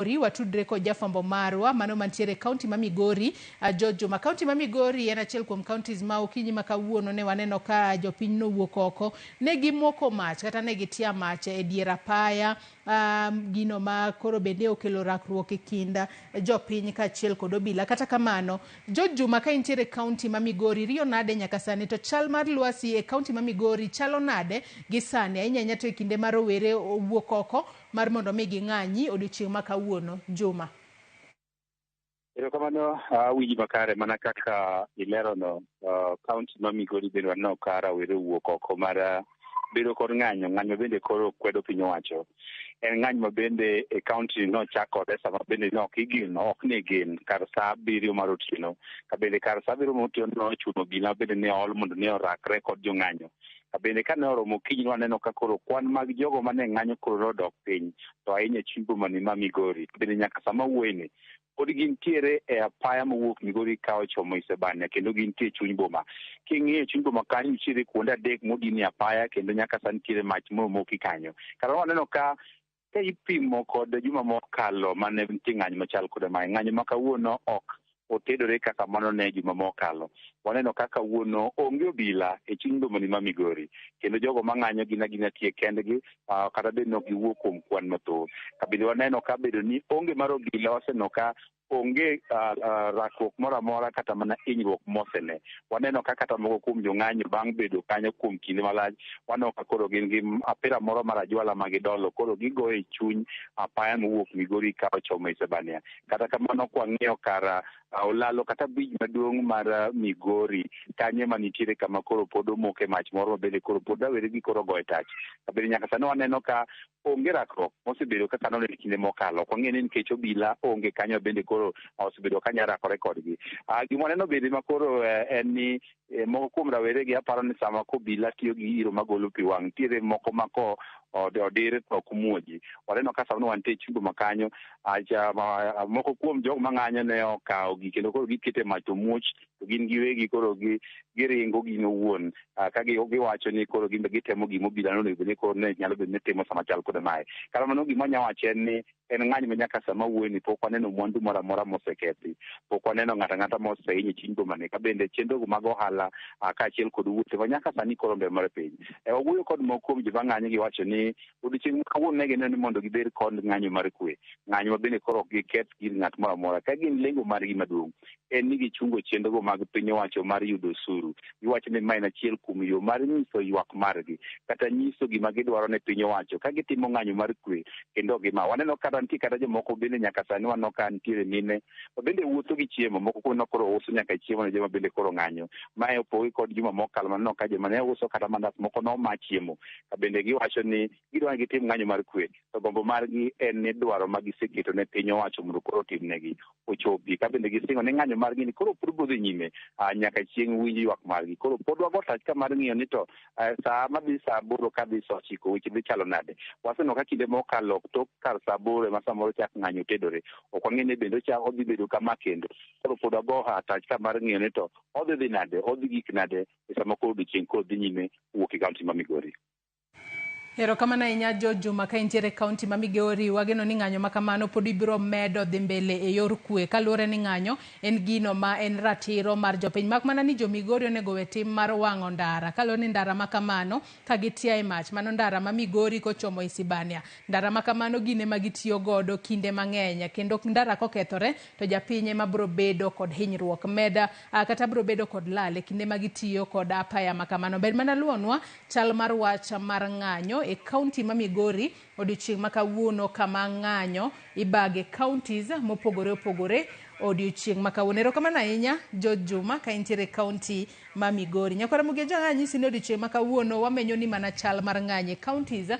Migori watudre kod jafwambo marwa mano mantiere e kaunti ma Migori, George Juma. Kaunti ma Migori en achiel kuom counties ma okinyi ma kawuono ne waneno ka jopiny nowuok oko, ne gimoko mach kata ne gitia mach e dier apaya, gino ma koro bende okelo rakruok e kind jopiny kaachiel kod obila. Kata kamano, George Juma, ka intiere e kaunti ma Migori, riyo nade nyaka sani to chal mar lwasi e kaunti ma Migori chalo nade gi sani, ahinya ahinya to e kinde ma rowere owuok oko mar mondo mi ging'anyi odiochieng' ma kawuono? Juma. Erokamano, awinji makare mana kaka ilerono. Kaunti ma Migori bende waneno ka rawere owuok oko mar bedo kod ng'anyo. Ng'anyo bende koro kwedo piny owacho. En ng'anyo ma bende e kaunti nochak kode sama bende ne ok igeno, ok ne gen kar saa 7 mar otieno. Ka bende kar saa 7 mar otieno nochuno obila bende ne ol mondo ne orakre kod jong'anyo. Ka bende kane oromo okinyi waneno ka koro kwan mag jogo mane ng'anyo koro nodok piny, to ahinya e chuny boma ni ma Migori. Bende nyaka sama wuoyeni pod gintiere e apaya mowuok Migori ka ochomo Isebania, kendo gintie e chuny boma. King'iyo chuny boma kanyo nitiere kuonde adek modin e apaya, kendo nyaka sani nitiere mach momoki kanyo. Kata waneno ka ipimo kod juma mokalo mane nitie ng'anyo machal koda mae, ng'anyo ma kawuono ok otedore kaka mano ne juma mokalo. Waneno ka kawuono onge obila e chuny boma ni ma Migori, kendo jogo mang'anyo gin agina tie kendgi, kata bed ni ok giwuok kuom kwan mathoth. Kabende waneno ka bedo ni onge mar obila, waseneno ka onge rakruok moro amora kata mana hinyruok mosene. Waneno ka kata moko kuom jong'anyo bang' bedo kanyo kuom kinde malach, waneno ka koro gin gi apira moro mar ajwala ma gidolo, koro gigoyo e chuny apaya mowuok Migori ka ochomo Isebania. Kata kamano, kwang'iyo kar olalo kata bridge maduong' mar Migori kanyo ema nitiere kama koro pod omoke mach moro ma bende koro pod rawere gi koro goye tach. Bende nyaka sani waneno ka onge rakruok mosebedo kaka noneno e kinde mokalo. Ok wang'e ni nikech obila onge kanyo bende koro osebedo ka nyalo rakore kodgi. Gima waneno bende ma koro en ni moko kuom rawere gi aparo ni sama kobila tiyo gi iro magolo pi wang', nitiere moko ma ko odir to ok muoji. Waneno ka samoro wantie e chuny boma kanyo, moko kuom jogo mang'anyo ne okawo gi kendo koro giketo e mach to muoch, to gin giwegi koro giringo gin owuon, ka giwacho ni koro gin be gitemo gima obila nonego bed ni koro ne nyalo bedo ni timo sama chal koda mae. Kata mano, gima wanya wacho en ni en ng'anyo ma nyaka sama wuoyeni pok waneno mwandu moro amora mosekethi, pok waneno ng'ato ang'ata mosehiny e chuny boma ni, ka bende chenro mag ohala kaachiel kod wuothe ma nyaka sani koro mbele mar piny. Wawuoyo kod moko kuom joma ng'anyo, giwacho ni odiochieng' ma kawuono ne gineno ni mondo gibed kod ng'anyo mar kwe, ng'anyo ma bende koro ok giketh gir ng'at moro amora, ka gin lengo margi maduong' en ni gichungo chenrogo mag piny owacho mar yudo osuru. Giwacho ni ma en achiel kuom yo mar nyiso ywak margi kata nyiso gima gidwaro ne piny owacho ka gitimo ng'anyo mar kwe kendo ok gima. Waneno kata nitie kata jomoko bende nyaka sani waneno ka nitiere mine ma bende wuotho gi chiemo, moko kuom koro uso nyaka chiemo ne joma bende koro ng'anyo. Mae opogi kod juma mokalo maneno ka joma ne uso kata mandas moko noma chiemo. Ka bende giwacho ni gidwa ni gitim ng'anyo mar kwe, to gombo margi en ni dwaro ma giseketo ne piny owacho mondo koro otimnegi ochopi. Ka bende gisingo ni ng'anyo margi ni koro pod biro dhi nyime nyaka chieng' winj ywak margi. Koro pod wago tach ka mar ng'iyo ni to saa madhi saa 8 kadhi saa 9 weche dhi chalo nade. Waseneno ka kinde mokalo tok kar saa 8 ema samoro chak ng'anyo tedore. Ok wang'e ni bende ochak odhi bedo kama kendo. Koro pod wago tach ka mar ng'iyo ni to odhi dhi nade, odhi gik nade e sama koro odiochieng' koro dhi nyime wuok e kaunti ma Migori. Erokamano ahinya, George Juma, ka intiere e kaunti ma Migori. Wageno ni ng'anyo ma kamano pod ibiro medo dhi mbele e yor kwe, kaluwore ni ng'anyo en gino ma en ratiro mar jopiny, mak mana ni jo Migori onego we tim mar wang'o ndara, kaluwore ni ndara ma kamano ka gitia e mach, mano ndara ma Migori kochomo Isibania, ndara ma kamano gin ema gitiyo godo kinde mang'eny, kendo ndara kokethore to japiny ema biro bedo kod hinyruok meda kata biro bedo kod lal e kinde ma gitiyo kod apaya ma kamano. Ber mana luonwa chal mar wach mar ng'anyo e kaunti ma Migori odiochieng' ma kawuono, kama ng'anyo ibage counties mopogore opogore odiochieng' ma kawuono. Erokamano ahinya, George Juma, ka intiere e kaunti ma Migori. Nyakwara Mugejo, anyisi ni odiochieng' ma kawuono wamenyo ni mana chal mar ng'anyo e counties.